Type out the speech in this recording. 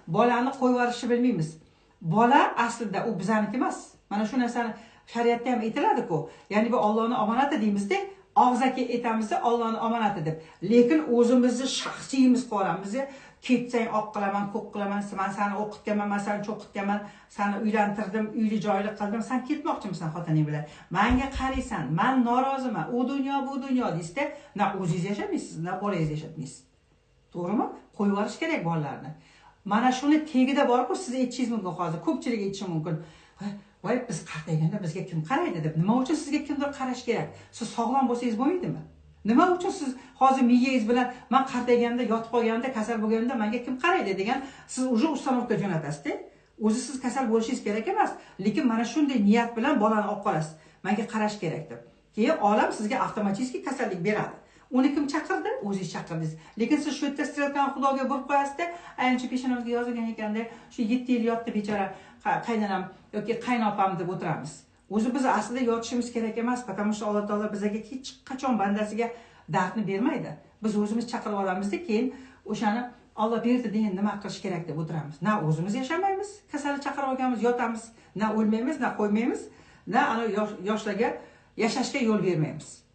Bolani qo'yib yuborishni bilmaymiz. Bola aslida u bizaniki emas. Mana shu narsani shariatda ham aytiladi-ku. Ya'ni bu Allohning omonati deymizda, og'zaki aytamizda Allohning omonati deb. Lekin o'zimizni shaxsiyimiz qilib olamiz. Ketsang oq qilaman, ko'k qilaman, men seni o'qitganman, men seni cho'qitganman, seni uylantirdim, uyli joyli qildim, sen ketmoqchimisan xotining bilan. Menga qaraysan, men noroziman, u dunyo, bu dunyo deysizda, na o'zingiz yashamaysiz, na bolangiz yashatmaysiz. To'g'rimi? Qo'yib yuborish kerak bolalarni. Mana shuni tegida borku, siz aytishingiz mumkin hozir, ko'pchilik aytishi mumkin. Voy, biz qartayganda bizga kim qaraydi deb. Nima uchun sizga kimdir qarash kerak? Siz sog'lom bo'lsangiz bo'lmaydimi? Nima uchun siz hozir miyangiz bilan men qartayganda, yotib qolganda, kasal bo'lganda menga kim qaraydi degan siz уже установка jo'natasizda. O'zi siz kasal bo'lishingiz kerak emas, lekin mana shunday niyat bilan bolani olib qolasiz. Menga qarash kerak deb. Keyin olam sizga avtomatik kasallik beradi. Uni kim chaqirdi? O'zingiz chaqirdingiz. Lekin siz shu yerda strelkani Xudoga burib qo'yasizda, aynicha peshonamizga yozilgan ekanda, shu 7 yil yotdi bechora qaynonam yoki qaynopam deb o'tiramiz. O'zi biz aslida yotishimiz kerak emas, потому что Alloh taolo bizga hech qachon bandasiga dardni bermaydi. Biz o'zimiz chaqirib olamizda, keyin o'shani Alloh berdi degan nima qilish kerak deb o'tiramiz. Na o'zimiz yashamaymiz, kasalni chaqirib olganmiz, yotamiz, na o'lmaymiz, na qo'ymaymiz, na ana yoshlarga yashashga yo'l bermaymiz.